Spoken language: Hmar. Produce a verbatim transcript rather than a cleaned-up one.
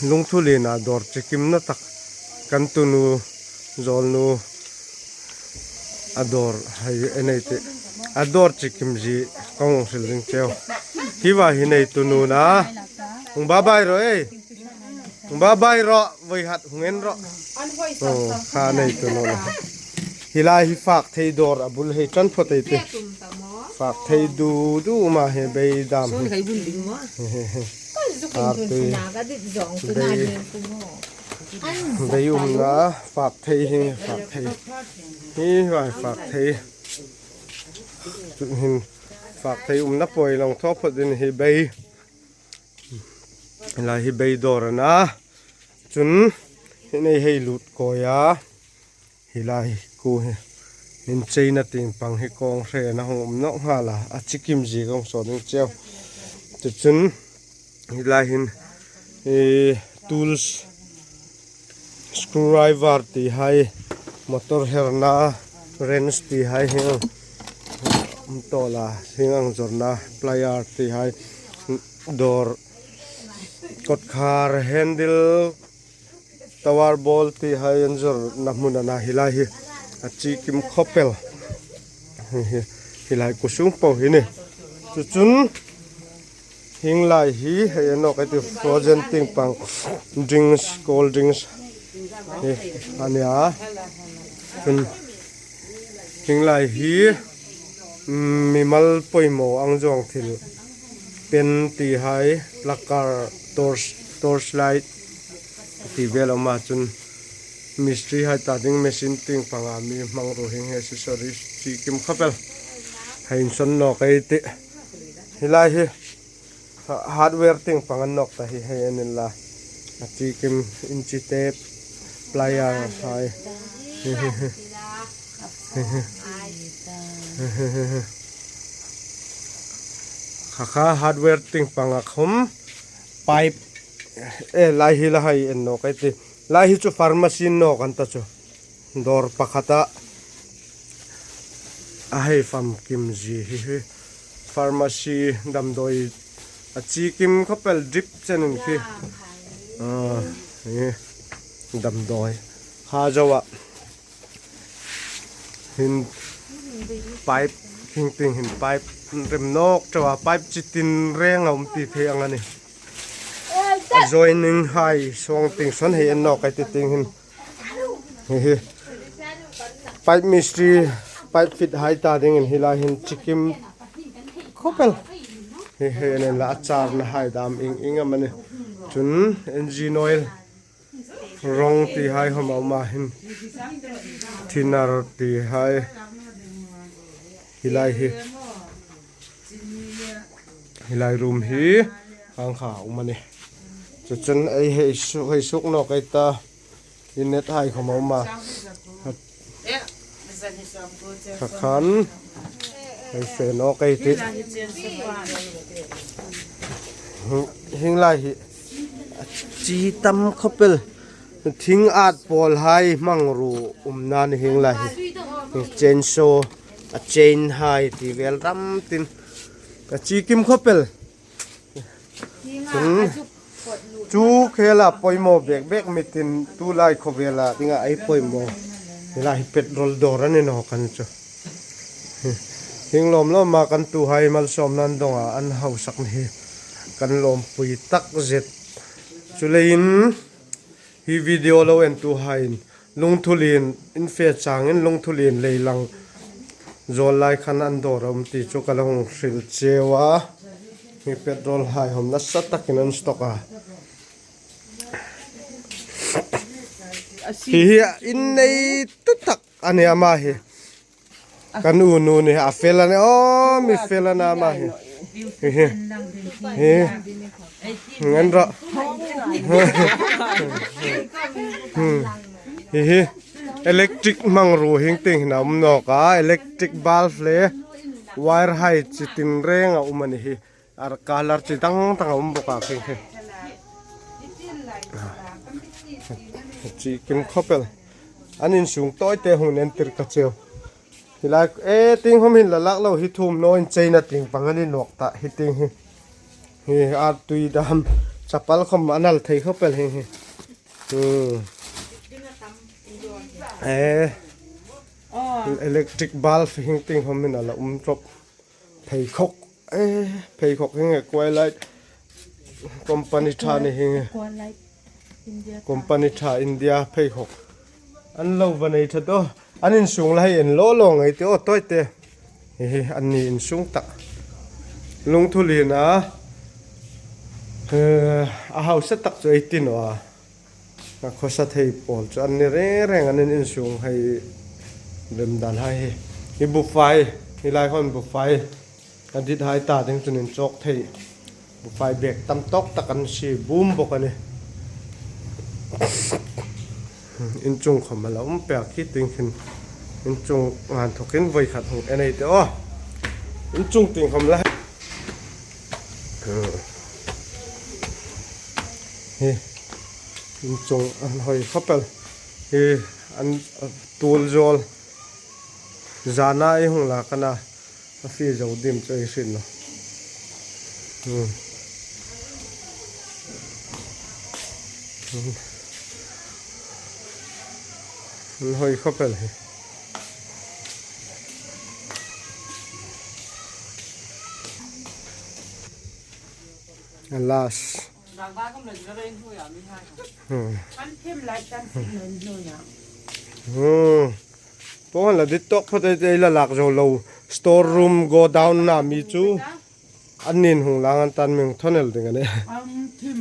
Lungthulien a dawr chikim na tak kan tunu zawlnu a dawr hai a nei tih. A dawr chikim zie ka hung hril ding cheu. Hi va hi nei tunu na. Hung bye bye ro ei. Hung bye bye ro. Voi hat hung en ro. Oh, kha nei tunu na. Hi lai hi fak thei dawr a bul hei tan phawt ei tih. Fak thei du du ma hi bei dam hi. Artui bei, bei umna fak thei hi, fak thei. Hi vai fak thei. Chu hin fak thei umna poi long thaw phawt ding hi bei. Hi lai hi bei dawr a na. Chun hi nei hei lut kawi a. Hi lai hi ku hi. Hin cheina tieng pang hi kawng hre na hung um nawk nghal a. A chikim zie kawng saw ding cheu. Chu chun hi lai hin, eh, tools, screwdriver ti hai, motor herna, wrench ti hai hi ang um tawl a, hi ang zawrna, plier ti hai, dawr, kawtkhar, handle, tower bolt ti hai an zawrna hmun a na hi lai hi. A chikim khawp el. Hi, hi, hi lai ku sung po hi ni. Chu chun hieng lai hi, hei a nawk ei tih frozen tieng pang drinks, cold drinks. Hi, a nia. Chun hieng lai hi, mm, mimal poimaw ang zawng thil. Pen ti hai, placard, torch, torch light. Ti vel a um a chun mistri hai ta ding machine tieng panga mi hmangruo hieng hi accessories chikim khawp el. Hei insawn nawk ei tih. Hi lai hi ha-, hardware tieng pang a nawk ta hi hei en la. A chikim inchi tape, plier hai. Kha kha hardware tieng panga khawm pipe, eh, lai hi la hai en nawk ei tih. Lai hi chu pharmacy nawk an ta chu. Dawr pakhata a hei famkim zie hi hi. Pharmacy damdawi a chikim khawp el drip chen in khi. Ah, hi damdawi. Kha zo a. Hin pipe, hing tieng hin pipe rem nawk chauh a, pipe chi tin reng a um ti thei ang a nih. A joining hai sawng tieng sawn hei en nawk ei tih tieng hin. Hi hi. Pipe mistri, pipe fit hai ta dingin hi lai hin chikim khawp el. Hi hei en la a charna hai dam ing ing am a nih. Chun engine oil. Rong ti hai khawm a um a hin. Thinner ti hai. Hi lai hi. Hi lai room hi. Hang kha um a nih. Chu chun ei hei su-, hei suk nawk ei ta. Innet hai khawm a um a. Kha khan. Hei fe nawk ei tih. Hieng lai hi a chi tam khawp el. Thing at pawl hai hmangruo umna ni hieng lai hi. Chainsaw, a chain hai ti vel ram tin. A chikim khawp el. Chun chu khela poimaw bek bek mitin tu lai khawvela dinga ei poimaw. Hi lai hi petrol dawr a ni nawk a ni chu. Hieng lawm lawma kan tuhai malsawmna an donga an hausak ni hi kan lawmpui tak zet. Chuleiin hi video lo entuhaiin Lungthulien in fe changin Lungthulien leilang zawl lai khan an dawr a um ti chu ka la hung hril cheu a. Hi petrol hai hawm nasa takin an stock a. Hi hi in nei tu tak a nih ama hi. Kan unu ni a fel a nih, aw, mi fel a na ama hi. Hi hi. Hi. Ngen ro. Hmm. Hi hi. Electric hmangruo hieng tieng hin a um nawk a, electric bulb le wire hai chi tin reng a um a ni hi. Ar color chi dang dang a um bawk a, khing khing. Chikim khawp el. An insung tawite hung entir ka cheu. Hi lai, e, tieng khawm hin la lak lo hi thum naw in cheina tieng pang a ni nawk ta hi tieng hi. Hi artui dam Tapal khawm a nal thei khawp el hi hi. Hmm. Eh, electric bulb hing ting khawm hin a la um tawp. Pheikhawk. Eh, pheikhawk hing e, Kuwait Light company ṭha ni hing e. Company ṭha India pheikhawk. An lo va nei ṭhat aw. An insung la hei en lo lo ngei ti aw tawite. Hi hi, an ni insung tak. Lungthulien a. Eh, a hausa tak chu ei ti naw a. A khawsa thei pawl chu an ni reng reng, an in insung hei rem dan hai hi. Hi bufai, hi lai hon bufai. A dit hai ta ding chun inchawk thei. Bufai bek tam tawk tak an sie bum bawk a nih. Inchung khawm a la um pek khi ting khin. Inchung ngan thawkin voi khat hung en ei ti aw. Inchung ting khawm la. Hi. Inchung an hoi khawp el. Hi an, uh, tul zawl. Zana ei hung lak a na. A fie zo dim chu ei hriet naw. Hmm. Hmm. An hoi khawp el hi. Alas. Hmm. Hmm. Pawn la dit tawk phawt ei, ei la lak zo lo. Store room, godown na mi chu. An nin hung lang an tan meng thonel ding a nih. An thim.